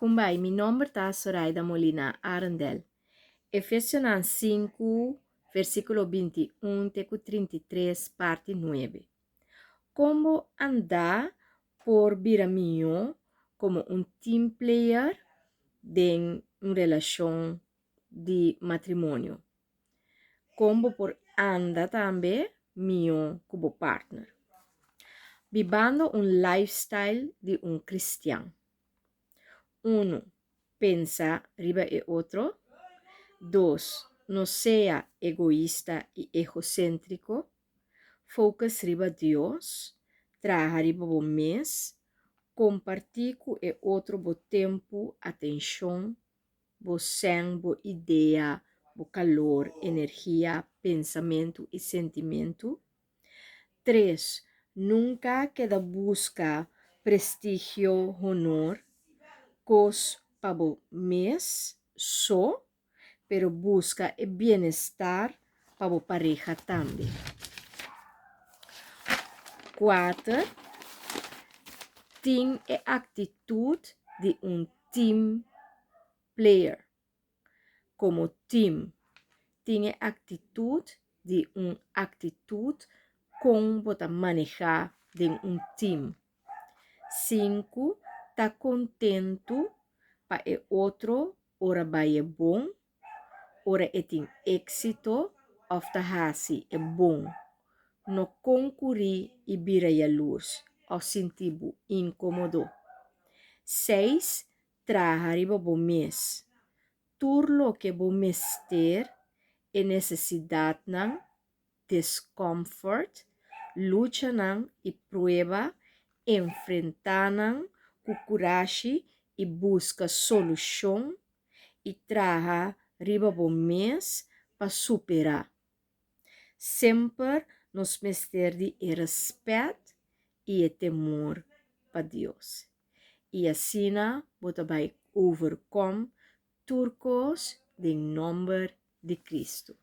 Kumbai, mi nomber ta Soraida Molina Arendel. Efesionan 5, versíkulo 21 te ku 33, parti 9. Kon bo anda por bira mihó komo un team player den un relashon di matrimonio? Kon bo por anda tambe mihó ku bo partner? Bibando un lifestyle di un kristian. Unu, pensa riba e otro. Dos, no sea egoista i egoséntriko. Focus riba Dios, traha riba bo mes, kompartí ku e otro bo tempu, atenshon, bo sèn, bo idea, bo kalor, energia, pensamentu i sentimentu. Tres, nunka keda buska prestigio, honor, kos pa bo mes so, pero buska e bienestar pa bo pareha tambe. Kuater, tin e aktitut di un team player. Komo team, tin e aktitut di un aktitut kon bo ta manehá den un team. Sinku, ta kontentu pa e otro ora bai e bon, ora e tin éksito òf ta hasi e bon. No konkurí i bira yalurs òf sinti bo inkómodo. Seis, traha riba bo mes. Tur loke bo mester, e nesesidatnan, discomfort, luchanan i prueba, enfrentá nan ku kurashi i buska solushon i traha riba bo mes pa superá. Semper nos mester di e rèspèt i e temor pa Dios. I asina bo ta bai overkom tur kos den nòmber di Kristu.